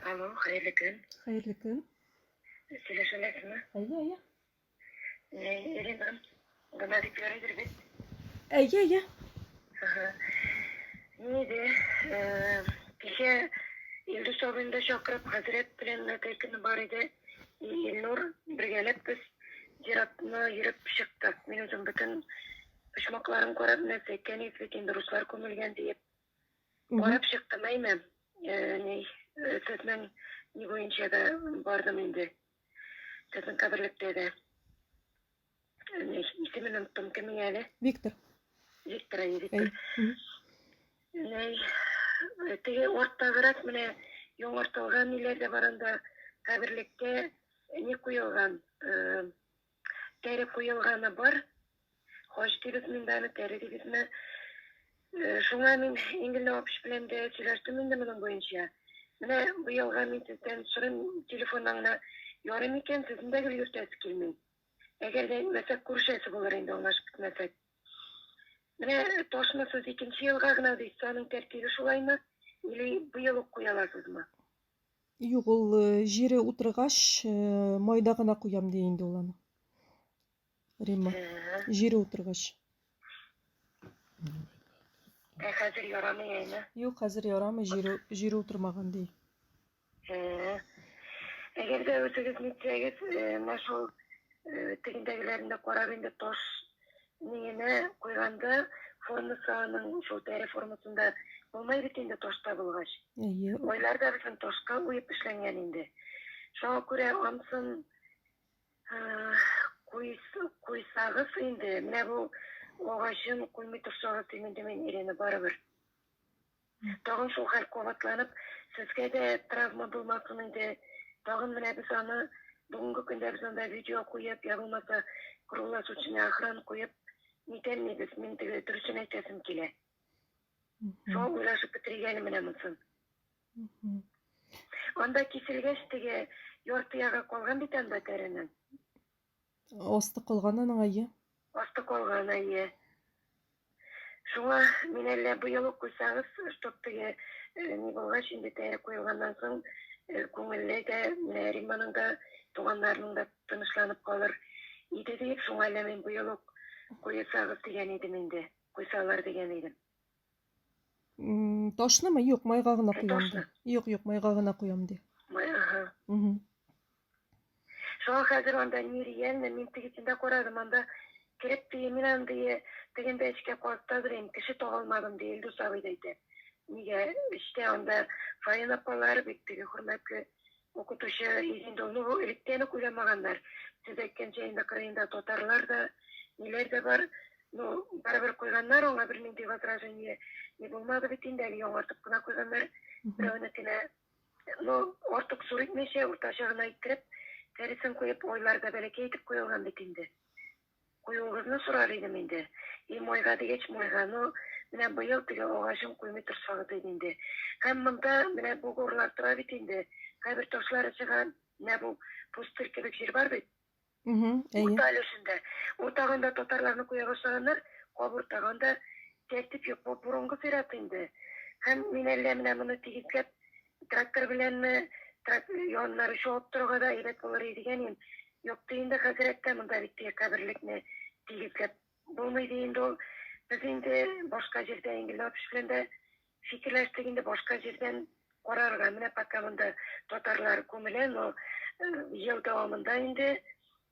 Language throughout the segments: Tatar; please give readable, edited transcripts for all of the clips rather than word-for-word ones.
Алло, хәерле көн. Хәерле көн. Сөйләшә аласызмы? Әйе, әйе. Мин Ирина. Гына дип ярыйдыр бит. Әйе, әйе. Ага. Ни иде, кичә Илдус абыйны да чакырып, хәзрәт белән Натальканы бар иде. И Илнур, бергәләп без зиратны йөреп чыктык. Мин үзем бөтен почмакларын карап, нәрсә әйткән идек бит инде, руслар күмелгән диеп. Карап чыктым, әйме, ни, сезнең ни буенча да бардым инде. Сезнең каберлектә дә. Ни, исемен оныттым, кем әле? Виктор. Виктор, әйе, Виктор. Ни, теге арттагырак менә яңартылган ниләр дә бар анда, каберлектә ни куелган, тәре куелганы бар. Хаҗ дибезме инде аны, тәре дибезме. Шуңа мин Ингелнә апыш белән дә сөйләштем инде моның буенча. Менә быелга мин сездән сорыйм, телефоннан гына ярый микән, сезне дә гел йөртәсе килми. Әгәр дә әйтмәсәк, күрешәсе булыр инде, аңлашып бетмәсәк. Менә ташны сез икенче елга гына дисез, аның тәртибе шулаймы, или быел ук куя аласызмы? Юк, ул җире утыргач, майда гына куям ди инде ул аны. Римма. Җире утыргач. Ә хәзер ярамый әйме? Юк, хәзер ярамый, җире, җире утырмаган ди. Әгәр дә үзегез нитсәгез, менә шул тегендәгеләрен дә карап инде таш ниенә куйганда формасы аның шул тәре формасында булмый бит инде ташта булгач. Әйе. Ойлар да безнең ташка уеп эшләнгән инде. Шуңа күрә ансын Куйсагыз инде, менә бу агачын куймый торсагыз дим инде мин, Ирина, барыбер. Тагын шул хәл кабатланып, сезгә дә травма булмасын инде. Тагын менә без аны бүгенге көндә без анда видео куеп, я булмаса круглосуточный охрана куеп нитәлмибез. Мин теге дөресен әйтәсем килә. Шуңа уйлашып бетерик әле менә монысын. Анда киселгәч теге ярты ягы калган бит анда тәренең. Асты калган аның, әйе. Асты калган, әйе. Шуңа мин әллә быел ук куйсагыз, чтоб теге ни булгач, инде тәре куелганнан соң күңелле дә, менә Римманың да, туганнарының да тынычланып калыр иде диеп, шуңа әллә мин быел ук куйсагыз дигән идем инде. Куйсалар дигән идем. Ташнымы? Юк, майга гына куям ди. Юк, юк, майга гына куям ди. Май, ага. Шуңа хәзер анда нереально, мин тегесендә карадым, анда кереп ди, мин андый тегендә эчкә казта дим, кеше таба алмадым ди, Илдус абый да әйтә. Нигә эчтә анда Фаина апалар бик теге хөрмәтле укытучы инде ул, ну, электән үк уйламаганнар. Сез әйткәнчә инде кырыенда татарлар да, ниләр дә бар. Ну, барыбер куйганнар, аңа бернинди возражение не булмады бит инде, әле яңартып кына куйганнар берәүнекенә. Ну, артык зур итмичә, уртача гына иттереп, тәресен куеп, ойлар да бәләкәй итеп куелган бит инде. Куюыгызны сорар идем инде. И майга дигәч, майга. Ну, менә быел теге агачын куймый торсагыз иде инде. Һәм монда менә бугорлар тора бит инде, кабер ташлары чыга, менә бу пустырь кебек җир бар бит. Әйе. Урта өлешендә. Уртагында татарларны куя башлаганнар, кап уртаганда тәртип юк. Бу борынгы зират инде. Һәм мин әллә менә моны тигезләп трактор беләнме, яннары чабып торырга да әйбәт булыр иде дигән идем. Юк ди инде хәзрәт тә монда бит теге каберлекне тигезләп булмый ди инде ул. Без инде башка җирдә Ингел апиш белән дә фикерләштек инде башка җирдән карарга. Менә пока монда татарлар күмелә, но ел дәвамында инде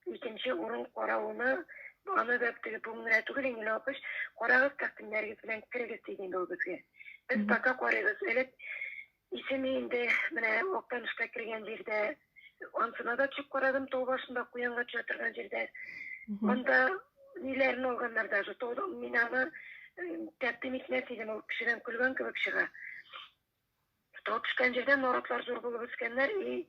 икенче урын карауны аны да теге бүген генә түгел, Ингел апиш, карагыз, тәкъдимнәрегез белән керегез диде инде ул безгә. Без пока карыйбыз. Элек исеме инде менә Актанышка кергән җирдә ансына да төшеп карадым, тау башында куянга төшә торган җирдә. Анда ниләрен алганнар даже, таудан мин аны тәкъдим итмәс идем, ул кешедән көлгән кебек чыга. Тау төшкән җирдә наратлар зур булып үскәннәр, и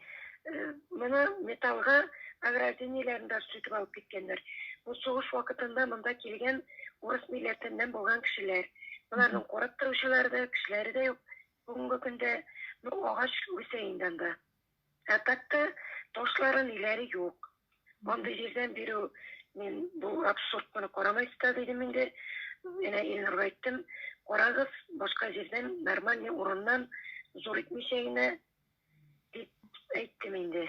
моны металлга ограждениеләрен даже сүтеп алып киткәннәр. Бу сугыш вакытында монда килгән урыс милләтеннән булган кешеләр. Боларның карап торучылары да, кешеләре дә юк. Бүгенге көндә, ну, агач үсә инде анда. Ә так-то ташлары, ниләре юк. Андый җирдән бирү, мин бу абсурд моны карамайсыз да дидем инде. Менә Илнурга әйттем, карагыз, башка җирдән, нормальный урыннан, зур итмичә генә дип. әйттем инде.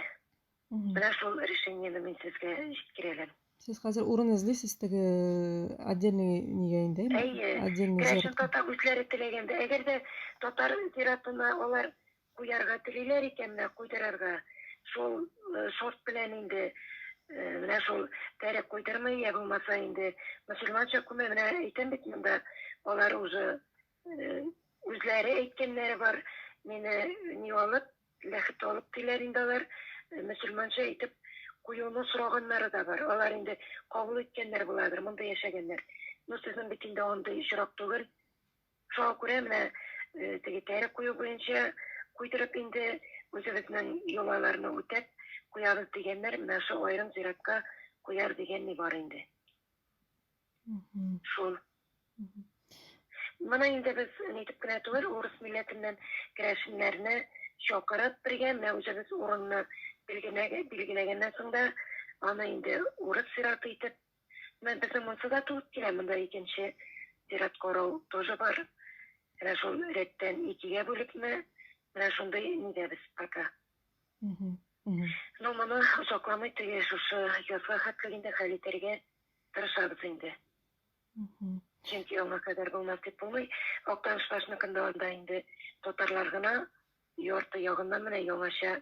Менә шул решениене мин сезгә җиткерәләм. Сез хәзер урын эзлисез теге отдельный нигә инде, әйме? Әйе, Отдельный керәшен зиратка. татар үзләре теләгәндә, әгәр дә татар зиратына алар куярга телиләр икән, менә куйдырырга, шул шарт белән инде, менә шул тәре куйдырмый, я булмаса инде мөселманча күмә, менә әйтәм бит монда алар уже үзләре әйткәннәре бар, мине ни алып, ләхет алып диләр инде алар, мөселманча итеп куюны сораганнары да бар. Алар инде кабул иткәннәр буладыр, монда яшәгәннәр. Но сезнең бит инде андый очрак түгел. Шуңа күрә менә теге тәре кую буенча куйдырып инде үзебезнең йолаларны үтәп куябыз дигәннәр, менә шул аерым зиратка куяр дигән ни бар инде. Шул. Моны инде без нитеп кенә түгел, урыс милләтеннән керәшеннәрне чакырып бергә, менә үзебез урынны билгеләгәннән соң да, аны инде урыс зираты итеп, менә безнең монсы да туып килә, монда икенче зират карау тоже бар. Менә шул рәттән икегә бүлепме, менә шундый нидә без пока. Ну, моны озакламый теге шушы язга хәтле инде хәл итәргә тырышабыз инде. Чөнки аңа кадәр булмас дип булмый. Актаныш башныкында анда инде татарлар гына ярты ягыннан менә яңача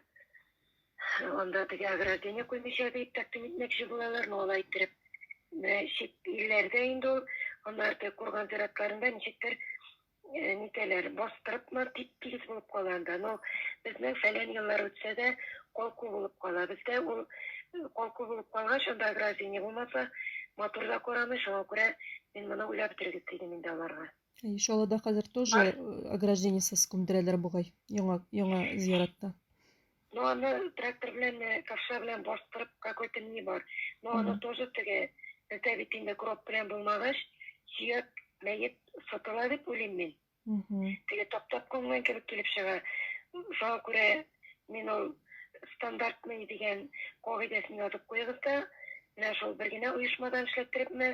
анда теге ограждение куймыйча дип тәкъдим итмәкче булалар, но алай иттереп менә чит илләрдә инде ул, аннары теге Курган зиратларында ничектер нитәләр, бастырыпмы, тип-тигез булып кала анда. Но безнең фәлән еллар үтсә дә калку булып кала. Бездә ул калку булып калгач, анда ограждение булмаса, матур да карамый. Шуңа күрә мин моны уйлап бетерегез дидем инде аларга. Әйе, Чаллыда хәзер тоже ограждениесез күмдерәләр бугай, яңа яңа зиратта. Ну, аны трактор белән, ковша белән бастырып какой-то ни бар. Но аны тоже теге, бездә бит инде гроб белән булмагач, сөяк, мәет сатыла дип уйлыйм мин. Теге таптап күмгән кебек килеп чыга. Шуңа күрә мин ул стандартный дигән кагыйдәсен язып куегыз да, менә шул бер генә оешмадан эшләттерепме,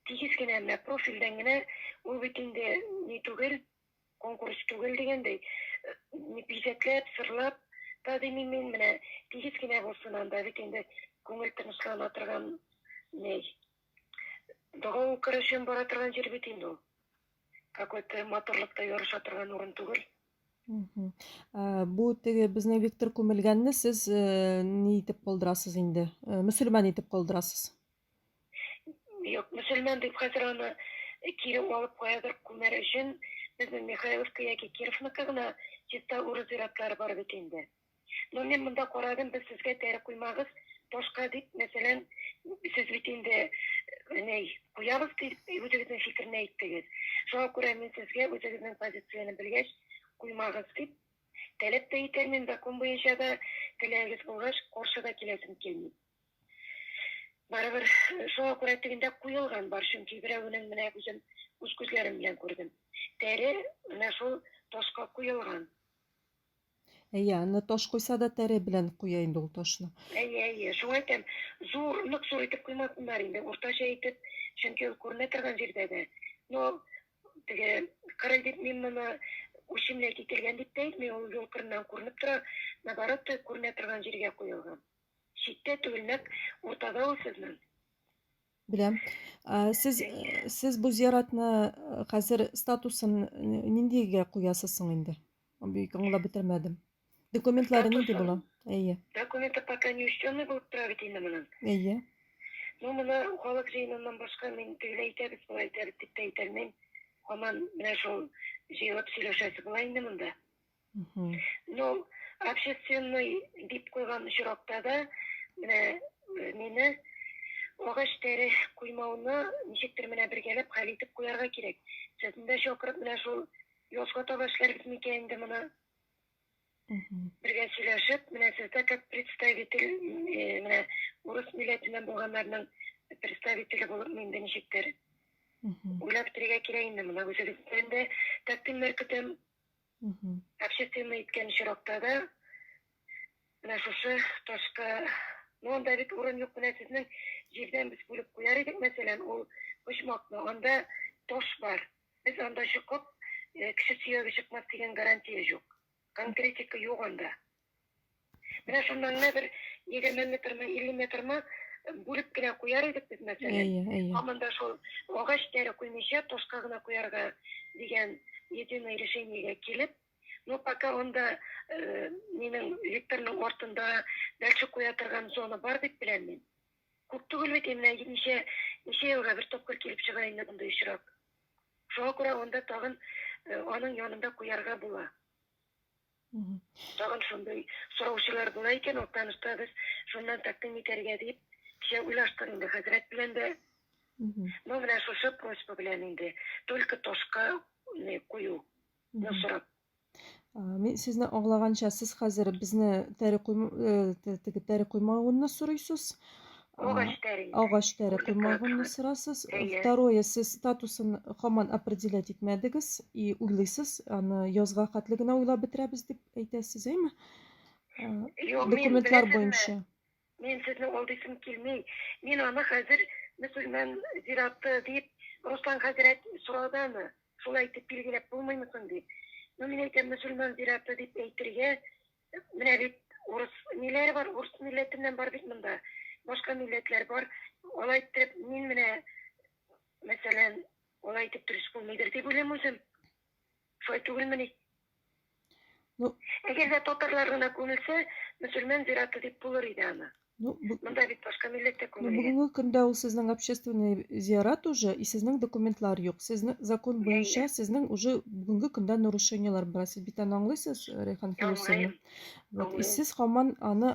тигез генә, менә профильдән генә, ул бит инде ни түгел, конкурс түгел дигәндәй, бизәкләп, сырлап та димим мин, менә тигез генә булсын анда бит инде күңел тынычлана торган ни. Дога укыр өчен бара торган җир бит инде ул. Какой-то матурлыкта ярыша торган урын түгел. Бу теге безнең Виктор күмелгәнне сез ни итеп калдырасыз инде? Мөселман итеп калдырасыз. Юк, мөселман дип хәзер аны кире алып каядыр күмәр өчен безнең Михайловка яки Кировныкы гына чиста урыс зиратлары бар бит инде. Но мин монда карадым, без сезгә тәре куймагыз, башка дип, мәсәлән, сез бит инде ни куябыз дип үзегезнең фикерне әйттегез. Шуңа күрә мин сезгә үзегезнең позицияне белгәч, куймагыз дип таләп тә итәрмен, закон буенча да теләгегез булгач, каршы да киләсем килми. Барыбер шуңа күрә тегендә куелган бар, чөнки берәүнең менә үзем үз күзләрем белән күрдем. Тәре менә шул ташка куелган. Әйе, аны таш куйса да тәре белән куя инде ул ташны. Әйе, әйе, шуңа әйтәм, зур, нык зур итеп куймасыннар инде, уртача итеп, чөнки ул күренә торган җирдә дә. Но теге кырый дип мин моны ущемлять ителгән дип тә әйтмим, ул юл кырыннан күренеп тора, наоборот, күренә торган җиргә куелган. Читтә түгел, нәкъ уртада ул сезнең. Беләм. Сез сез бу зиратны хәзер статусын ниндигә куясыз соң инде? Бик аңлап бетермәдем. Документлары нинди була? Әйе. Документы пока не учтенный булып тора бит инде моның. Әйе. Ну, моны халык җыеныннан башка мин тегеләй итәбез, болай итәбез дип тә әйтә алмыйм. Һаман менә шул җыелып сөйләшәсе була инде монда. Ну, общественный дип куйган очракта да, менә мине агач тәре куймауны ничектер менә бергәләп хәл итеп куярга кирәк. Сезне дә чакырып менә шул язга таба эшләрбез микән инде моны? Бергә сөйләшеп, менә сез дә как представитель, менә урыс милләтеннән булганнарның представителе булып инде ничектер уйлап бетерергә кирәк инде моны. Үзегездән дә тәкъдимнәр көтәм. Общественный иткән очракта да менә шушы ташка, ну анда бит урын юк, менә сезнең җирдән без бүлеп куяр идек, мәсәлән, ул почмакны, анда таш бар. Без анда чокып, кеше сөяге чыкмас дигән гарантия юк. Конкретика юк анда. Менә шуннан гына бер 20 метрмы, 50 метрмы бүлеп кенә куяр идек без, мәсәлән. Әйе, әйе. Һаман да шул агач тәре куймыйча, ташка гына куярга дигән единое решениегә килеп, ну, пока анда минем Викторның артында дальше куя торган зона бар дип беләм мин. Күп түгел бит, менә ничә, ничә елга бер тапкыр килеп чыга инде мондый очрак. Шуңа күрә анда тагын аның янында куярга була. Тагын шундый сораучылар була икән, Актанышта без шуннан тәкъдим итәргә дип, кичә уйлаштык инде хәзрәт белән дә. Ну, менә шушы просьба белән инде, только ташка кую сорап. Мин сезне аңлаганча, сез хәзер безне тәре куйм, э, теге тәре куймавынны сорыйсыз. Агач тәре. Агач тәре куймавынны сорасыз. Второе, сез статусын һаман определять итмәдегез и уйлыйсыз, аны язга хәтле генә уйлап бетерәбез дип әйтәсез, әйме? Юк, Документлар буенча. Мин сезне алдыйсым килми. Мин аны хәзер мөселман зираты дип Руслан хәзрәт сорады аны. Шулай итеп билгеләп булмыймы соң дип. Ну, мин әйтәм, мөселман зираты дип әйтергә Менә бит урыс ниләре бар, урыс милләтеннән бар бит монда. Башка милләтләр бар. Алай иттереп, мин менә, мәсәлән, алай итеп дөрес булмыйдыр дип уйлыйм үзем. Шулай түгелмени? Ну, Әгәр дә татарлар гына күмелсә, мөселман зираты дип булыр иде аны. Ну, бу, Монда бит башка милләт тә ну, күмелгән. бүгенге көндә ул сезнең общественный зиярат уже, и сезнең документлар юк. Сезне закон буенча сезнең уже бүгенге көндә нарушениелар бар. Сез бит аны аңлыйсыз, Рәйхан Филүсовна. Аңлыйм. Вот, и Аңлыйм. сез һаман аны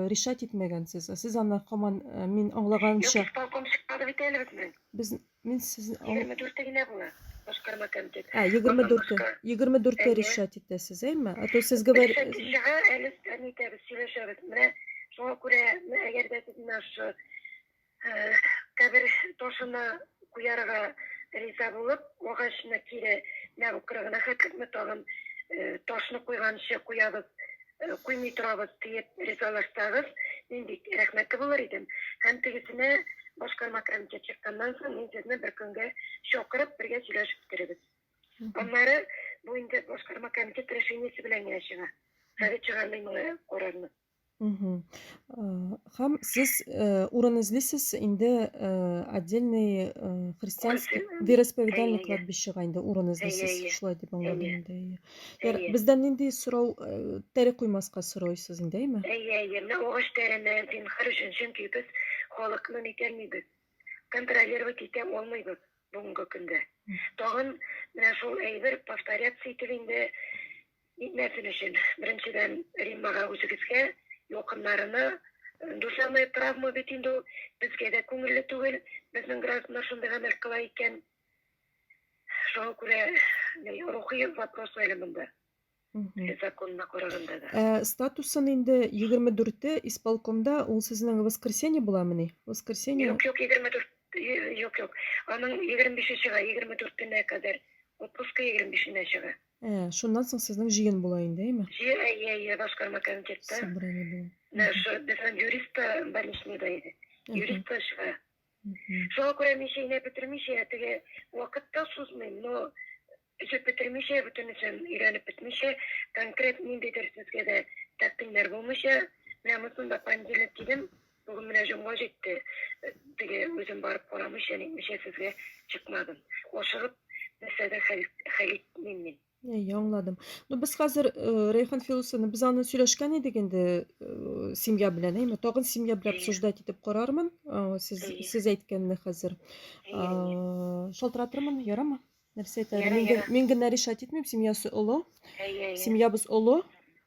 решать итмәгәнсез. Ә сез аны һаман, мин Юк, аңлаганча, исполком чыкмады бит әле безнең. без мин сезне аң... 24 генә була башкарма комитет. Ә, Аннан 24-е. башка. 24-те Әйе. решать итәсез, әйме? А то сез говор... Решать чыга, әле ни итәбез, сөйләшәбез. Менә шуңа күрә, әгәр дә сез менә шушы кабер ташына куярга риза булып, агачны кире менә бу кырыгына хәтлекме тагын ташны куйганчы куябыз, куймый торабыз диеп ризалашсагыз, мин бик рәхмәтле булыр идем. Һәм тегесенә башкарма комитет чыкканнан соң мин сезне бер көнгә чакырып, бергә сөйләшеп бетеребез. Аннары бу инде башкарма комитет решениесе белән генә чыга. Совет чыгармый моңа карарны. Һәм сез урын эзлисез инде отдельный христианский вероисповедальный кладбищега инде урын эзлисез. Шулай дип аңладым инде. Яр, бездән нинди сорау тәре куймаска сорыйсыз инде, әйме? Әйе, әйе. Менә агач тәрене зинһар өчен, чөнки без халыкны нитәлмибез. Контролировать итә алмыйбыз бүгенге көндә. Тагын менә шул әйбер повторяться итеп инде Нитмәсен өчен, беренчедән, Риммага үзегезгә, якыннарына, душевная травма бит инде ул, безгә дә күңелле түгел, безнең гражданнар шундый гамәл кыла икән. Шуңа күрә рухи вопрос әле монда. Законына караганда да. Ә статусын инде 24-те исполкомда ул сезнең воскресенье буламыни? Воскресенье? Юк, юк, 24, юк, юк. Аның 25-е чыга, 24-енә кадәр. Отпуска 25-енә чыга. Ә, шуннан соң сезнең җыен була инде, әйме? Җыен, әйе, әйе, башкарма комитетта. Собрание була. Менә шул безнең юрист та больничныйда иде. Юрист та чыга. Шуңа күрә мин чәйнәп бетермичә, теге вакыт та сузмыйм, но өзеп бетермичә, бөтенесен өйрәнеп бетмичә, конкрет ниндидер сезгә дә тәкъдимнәр булмыйча, менә монысын да понедельник дидем, бүген менә җомга җитте, теге үзем барып карамыйча, нитмичә сезгә чыкмадым. Ашыгып нәрсәдер хәл, хәл итмим мин. Әйе, аңладым. Ну, без хәзер Рәйхан Филусовна, без аны сөйләшкән идек инде семья белән, әйме? Тагын семья белән обсуждать итеп карармын. Сез сез әйткәнне хәзер. Шалтыратырмын, ярамы? Нәрсә әйтә? Яра, Мин, яра. мин генә решать итмим, семьясы олы. Әйе, әйе. Семьябыз олы.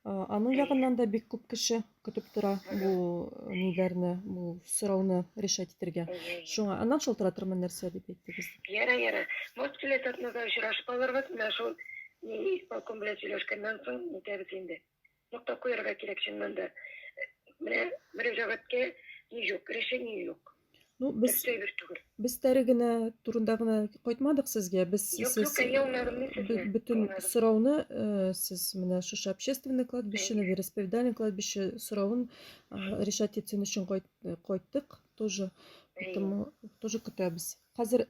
Аның Әйе. ягыннан да бик күп кеше көтеп тора бу ниләрне, бу сорауны решать итәргә. Әйе, әйе. Шуңа аннан шалтыратырмын нәрсә дип әйттегез. Яра, яра. Может, киләсе атнада очрашып алырбыз. Менә шул ни исполком белән сөйләшкәннән соң нитәбез инде. Нокта куярга кирәк чыннан да. Менә мөрәҗәгатькә ни юк, решение юк. Ну, без Дөрес әйбер түгел. без тәре генә турында гына кайтмадык сезгә. Без Юк, сез юк, әйе, аңладым мин сезне. бөтен Аңладым. сорауны сез менә шушы общественный кладбищены, Әйе. вероисповедальный кладбище соравын решать итсен өчен кайттык тоже. Әйе. Поэтому тоже көтәбез. Хәзер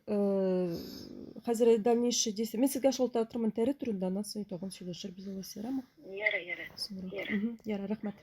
хәзер дальнейшие действия. Мин сезгә шалтыратырмын тәре турында, аннан соң тагын сөйләшербез алайса, ярамы? Яра, яра. Соңрак. Яра. Яра, рәхмәт.